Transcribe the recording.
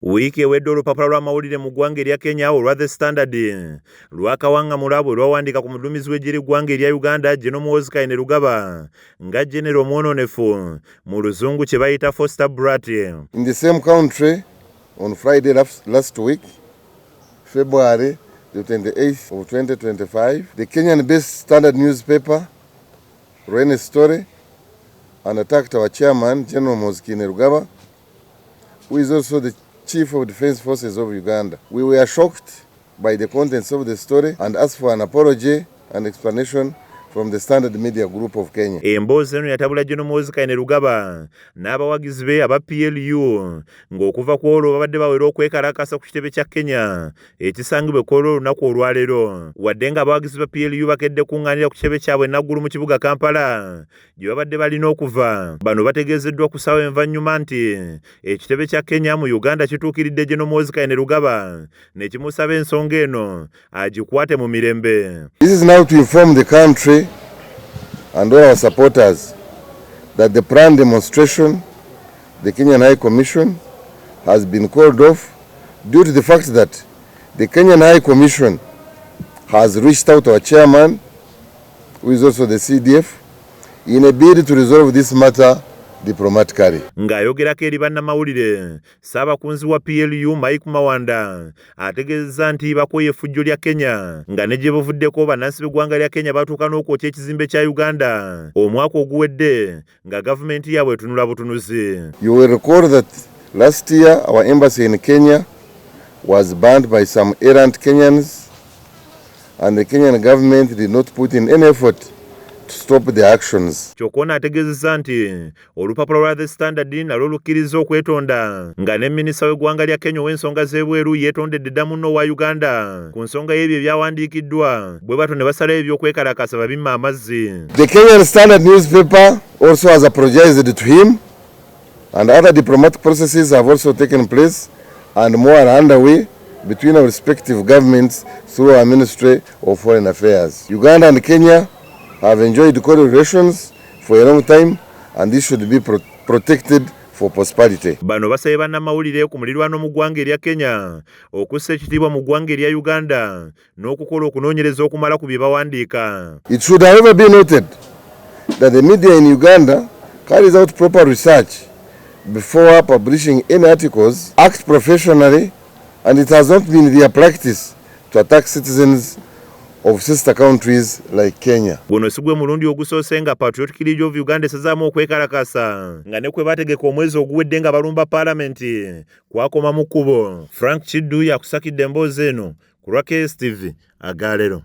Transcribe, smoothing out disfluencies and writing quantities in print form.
Wiiki ewedde, olupapula lw'amawulire mu ggwanga erya Kenya olwa The Standard lwakawaŋŋamula bwe lwawandiika ku muduumizi w'eggye ly'eggwanga erya Uganda, General Muhoozi Kainerugaba, nga genero omwonoonefu, mu Luzungu kye bayita foster brat. In the same country, on Friday last week, February the 28th of 2025, the Kenyan-based Standard newspaper ran a story and attacked our chairman, General Muhoozi Kainerugaba, who is also the Chief of Defense Forces of Uganda. We were shocked by the contents of the story and asked for an apology and explanation from the Standard Media Group of Kenya. Emboozi eno yatabula General Muhoozi Kainerugaba n'abawagizi be aba PLU, ng'okuva ku olwo babadde bawera okwekalakasa ku kitebe kya Kenya ekisangibwa ekkola olunaku olwaleero. Wadde ng'abawagizi ba PLU bakedde kuŋŋaanira ku kitebe kyabwe Naggulu mu kibuga Kampala gye babadde balina okuva, bano bategeezeddwa ku ssaawa envannyuma nti ekitebe kya Kenya mu Uganda kituukiridde General Muhoozi Kainerugaba ne kimusaba ensonga eno agikwate mu mirembe. This is now to inform the country and all our supporters that the planned demonstration, the Kenyan High Commission, has been called off due to the fact that the Kenyan High Commission has reached out to our chairman, who is also the CDF, in a bid to resolve this matter diplomatically. Ng'ayogerako eri bannamawulire, ssaabakunzi wa PLU Mike Mawanda ategeezezza nti bakooye effujjo lya Kenya, nga ne gye buvuddeko bannansi b'eggwanga lya Kenya batuuka n'okwokya ekizimbe kya Uganda omwaka oguwedde, nga gavumenti yaabwe etunula butunuzi. You will recall that last year our embassy in Kenya was burned by some errant Kenyans, and the Kenyan government did not put in any effort to stop the actions. Kyokka ono ategeezezza nti olupapula lwa The Standard nalwo lukkiriza okwetonda, nga ne minisita w'eggwanga lya Kenya ow'ensonga z'ebweru yeetondedde dda munno owa Uganda ku nsonga y'ebyo ebyawandiikiddwa, bwe batyo ne basalayo ebyokwekalakasa babimma amazzi. The Kenyan Standard newspaper also has apologized to him, and other diplomatic processes have also taken place and more are underway between our respective governments through our Ministry of Foreign Affairs. Uganda and Kenya have enjoyed cordial relations for a long time, and this should be protected for prosperity. Bano basabye bannamawulire ku mulirwano mu ggwanga erya Kenya okussa ekitiibwa mu ggwanga erya Uganda n'okukola okunoonyereza okumala ku bye bawandiika. It should, however, be noted that the media in Uganda carries out proper research before publishing any articles, act professionally, and it has not been their practice to attack citizens of sister countries like Kenya. Guno si gwe mulundi ogusoose nga Patriotic League of Uganda esazaamu okwekalakasa, nga ne kwe baategeka omwezi oguwedde nga balumba paalamenti kwakoma mu kkubo. Frank Kiddu yakusakidde emboozi eno ku lwa KSTV agaalero.